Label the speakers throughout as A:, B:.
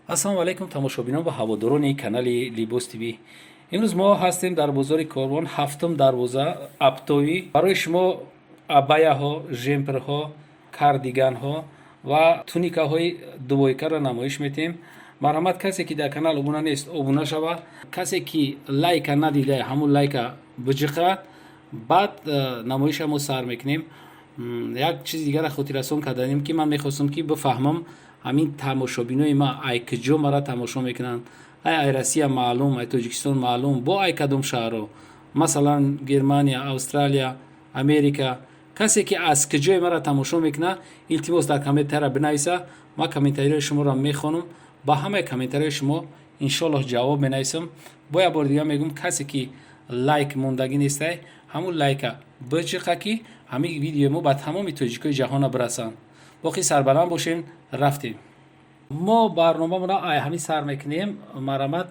A: Ассалому алайкум, тамошобинон ва ҳаводорони канали Либос ТВ. Имрӯз мо ҳастем дар бозори Корвон, ҳафтум дарвоза, оптовый. Барои шумо абаяҳо, жемперҳо, кардиганҳо ва туникаҳои двойкаро намоиш метиҳем. Марҳамат, касе ки дар канал обуна нест, обуна шава. Касе ки лайка надида, ҳамун лайка биҷиқа. Баъд намоиша мо сар мекунем. Як чизи дигара хотиррасон карданем, ки ман мехостам, ки бифаҳмам, ҳамин тамошобинои ма ай куҷо мара тамошо мекунанд. Ай Россия маълум, ай Тоҷикистон маълум, бо ай кадом шаҳрҳо, масалан, Германия, Австралия, Америка. Касе ки аз куҷое мара тамошо мекунад, илтимос, дар комментария бинависа. Ман комментариҳои шуморо мехонам, ба ҳамаи комментариҳои шумо иншоаллоҳ ҷавоб менависам. Бо як бори дигар мегӯм, касе ки лайк мондагӣ нестай, ҳамун лайка биҷиқа, ки ҳамин видеои мо ба тамоми тоҷикои ҷаҳона бирасанд. Боқӣ сарбаланд бошем. Рафтем, мо барномамонро ай ҳамин сар мекунем. Марҳамат,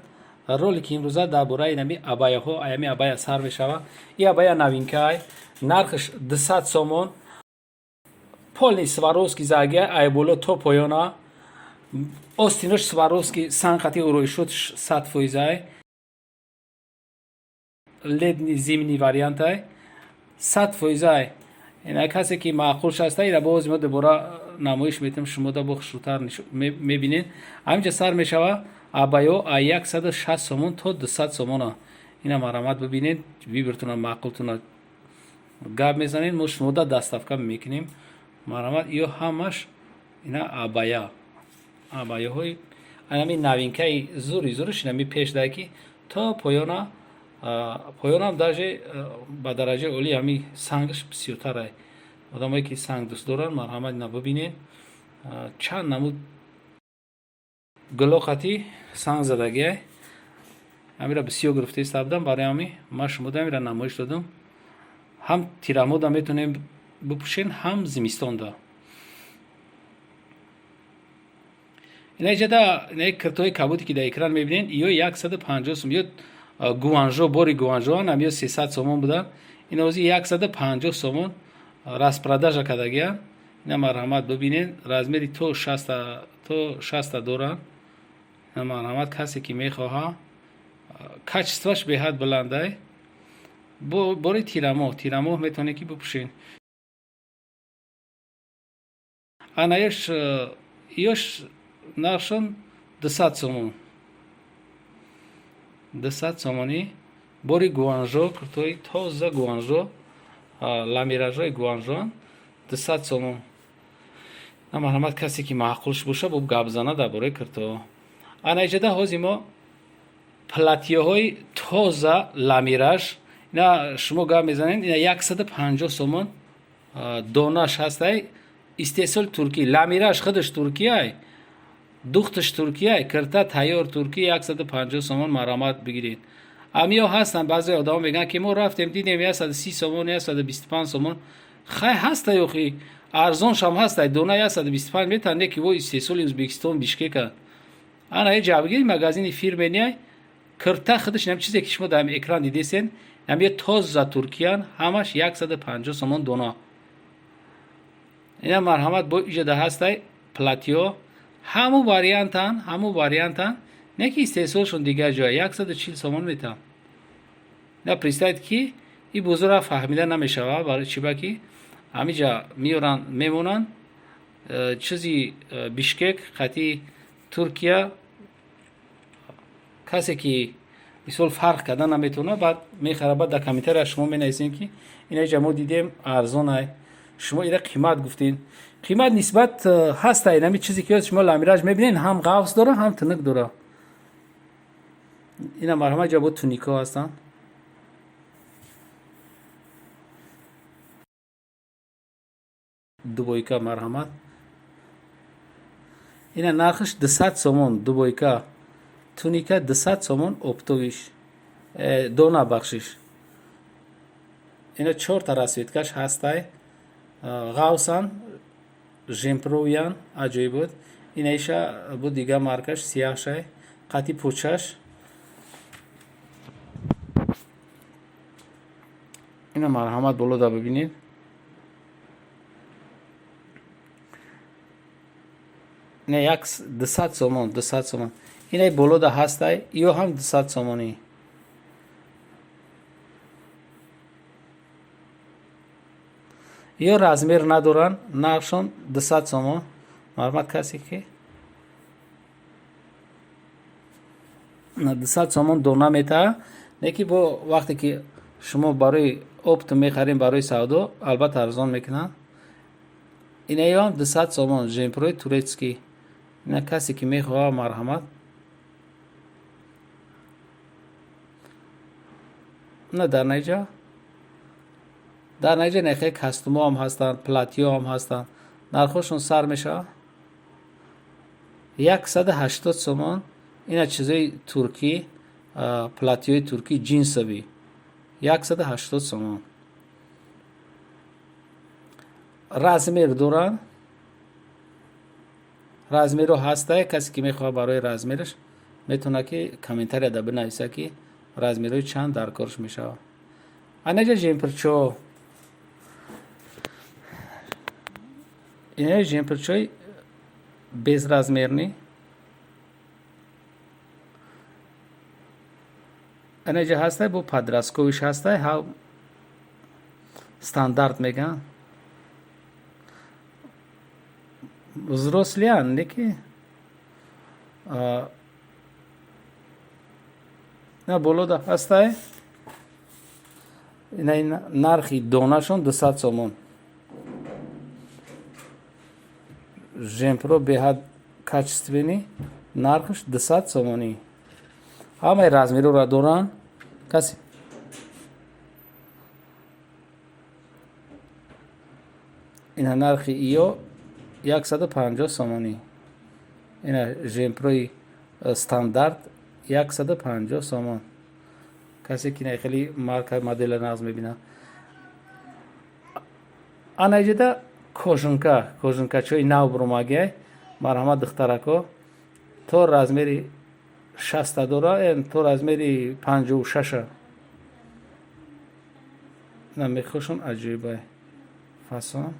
A: ролики имрӯза дар бораи нами абаяҳо, аями абая сар мешава. И абая новинкаай, нархш 200 сомон, полный Сваровски загия, ай боло то поёна, остинош Сваровски, санқати урӯйшуд, 100%-ай, летний, зимний вариантай, 100%-ай. Ина касе ки маъқул шаста, ира боз мо дубора намоиш метем, шумода бо хушрӯтар мебинед. Ҳаминҷа сар мешава абаё а 160 сомон то 200 сомона. Ина марҳамат, бибинед, выбортуна маъқултуна гап мезанед, мо шумода доставка мекунем. Марҳамат, ё ҳамаш ина абая, абаяҳои анами новинкаи зури зуриш инами пеш дай, ки то поёна, поёнам даже ба дараҷаи олӣ, ҳами сангаш бисёртарай. Одамое ки санг дӯст доранд, марҳамат, ина бибинед, чанд намуд гулоқати санг задагиай. Ҳамира бисёр гирифта иста будам, барои ҳами ман шумода ҳамира намоиш додам. Ҳам тирамода метавонем бипӯшен, ҳам зимистонда. Ина иҷада ина киртои кабуде ки дар экран мебинед, ё 150 сум, ё Гуанжо, бори Гуанжоан ам, ё 300 сомон буданд, ин ози 150 сомон распродажа кардагиянд. Ина марҳамат, бибинед, размери то шаста, то шаста доранд. Ина марҳамат, касе ки мехоҳа, качествоаш беҳад баландай. Бори тирамоҳ, тирамоҳ метавонед ки бипӯшед. Ана ёш нархшон 200 сомон, 200 сомонӣ, бори Гуанжо, куртои тоза Гуанжо, ламиражҳои Гуанжоан, 200 сомон. На марҳамат, касе ки маъқулш боша, бо гап зана дар бораи киртоҳо. Ана иҷода ҳози мо платьеҳои тоза ламираж. Ина шумо гап мезанед, ина 150 сомон донаш ҳастай, истеҳсоли туркӣ, ламираж худаш туркияй, духташ туркияй, кирта тайёр туркӣ, 150 сомон, марҳамат, бигиред. Амиё ҳастанд баъзе одамо, мегӯянд, ки мо рафтем, дидем, 130 сомон, 125 сомон. Хай, ҳастай, охи арзоншам ҳастай, дона 125 метавон, не ки во истеҳсоли Ӯзбекистон, Бишкека. Ана е ҷабгири магазини фирменияй, кирта худаш нам чизе ки шумо дар экран дидесен, намё тоза туркиян, ҳамаш 150 сомон дона. Ина марҳамат, бо иҷода ҳастай платьё, ҳамун вариантан, ҳамун вариантан, не ки истеҳсолшон дигар ҷоя, 140 сомон метавон. На представить, ки и бозора фаҳмида намешава, барои чӣ ба ки ҳамиҷа меоранд, мемонанд, чизи Бишкек қати Туркия. Касе ки мисол фарқ карда наметавонад, баъд мехара, баъд дар комментария шумо менависем, ки ина мо дидем, арзонай, шумо ира қимат гуфтед. Қимат нисбат ҳастай. Нами чизе ки шумо ламираж мебинед, ҳам ғафс дора, ҳам тинук дора. Ина марҳамат, ҷа бо туникҳо ҳастанд. Двойка, марҳамат, ина нархаш 200 сомон, двойка туника 200 сомон, оптовыйш дона, бахшиш. Ина чорта расцветкаш ҳастай, ғавсан, жемпровиян, аҷоиб буд. Ина иша буд дига маркаш, сияҳшай, қати пучаш. Ина марҳамат, болода бибинед. Не, як 200 сомон, 200 сомон. Инай болода ҳастай, ё ҳам 200 сомонӣ. Ё размер надоранд, нархшон 200 сомон. Марҳамат, касе ки 200 сомон дона метаҳад, не ки бо вақте ки шумо барои оптом мехарем, барои савдо, албатта арзон мекунанд. Инаёам 200 сомон, жемпрои турецкий. Ина касе ки мехоҳад, марҳамат. На, дар наиҷа нехе костюмоам ҳастанд, платьёам ҳастанд. Нархҳошон сар мешавад 180 сомон. Ина чизои туркӣ, платьёи туркӣ ҷинсовӣ, 180 сомон. Размер доранд, размерҳо ҳастай. Касе ки мехоҳад барои размераш, метавонад ки комментарияда бинависа, ки размерҳои чанд дар корш мешавад. Анаҷа жемперчо, инаи жемперчои безразмерный анаҷа ҳастай, бо подростковыйш ҳастай, ҳа, стандарт мегӯянд, взрослыян, неки на болода ҳастай. Инаи нархи донашон 200 сомон. Жемпро беҳад качественный, нархаш 200 сомонӣ. Ҳамаи размерҳоро доранд. Касе ина нархи иё 150 сомонӣ. Ина жемпрои стандарт 150 сомон. Касе ки хеле марка, модела нағз мебинад. Анаҷида кожанка, кожанкачои нав буромагиай. Марҳамат, духтарако, то размери 60-а дора, то размери 56-а. На мехошон аҷоибай фасон.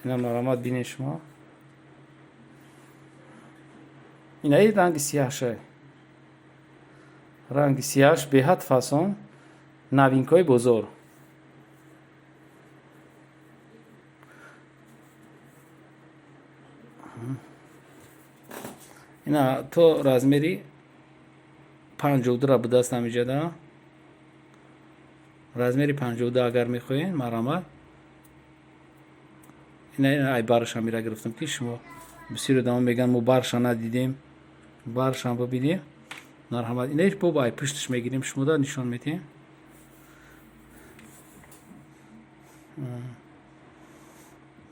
A: Ина марҳамат, бинед шумо. Инаи ранги сияҳша, ранги сияҳш беҳад фасон, новинкаҳои бозор. Ина то размери 52-ра будаст ҳамиҷада. Размери 52 агар мехоҳед, марҳамат. Ина ай бараша мира гирифтам, ки шумо бисёр одамо мегӯянд, мо барша надидем, баршам бибинем. Марҳамат, инаиш бо ай пушташ мегирем, шумода нишон медиҳем.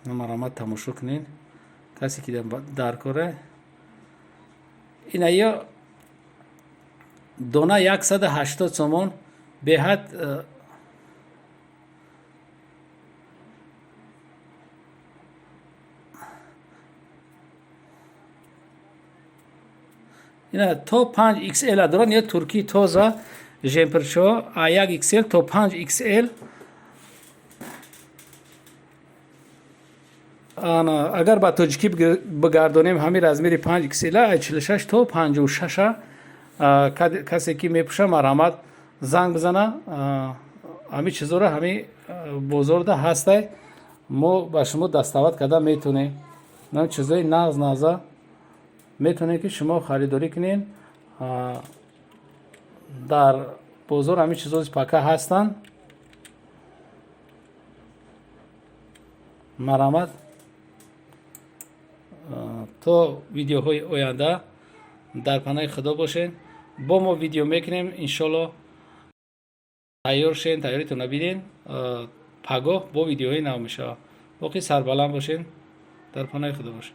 A: Марҳамат, тамошо кунед, касе ки дар кора. Ина ё дона 180 сомон, беҳад ина то 5 XL доранд. Ё туркии тоза жемперчо, а 1 XL то 5 XL. Ана агар ба тоҷикӣ бигардонем, ҳамин размери 5 XL 46 то 56. Касе ки мепӯша, марҳамат, занг бизана. Ҳамин чизоро ҳамин бозорда ҳастай, мо ба шумо доставать карда метавонем. Чизои нағз нағза метавонед ки шумо харидорӣ кунед дар бозор. Ҳамин чизо пока ҳастанд. Марҳамат, то видеоҳои оянда дар паноҳи Худо бошед. Бо мо видео мекунем, иншолло. Тайёр шен, тайёритонро бинед. Пагоҳ бо видеоҳои нав мешавад. Боқӣ сарбаланд бошед, дар паноҳи Худо бошед.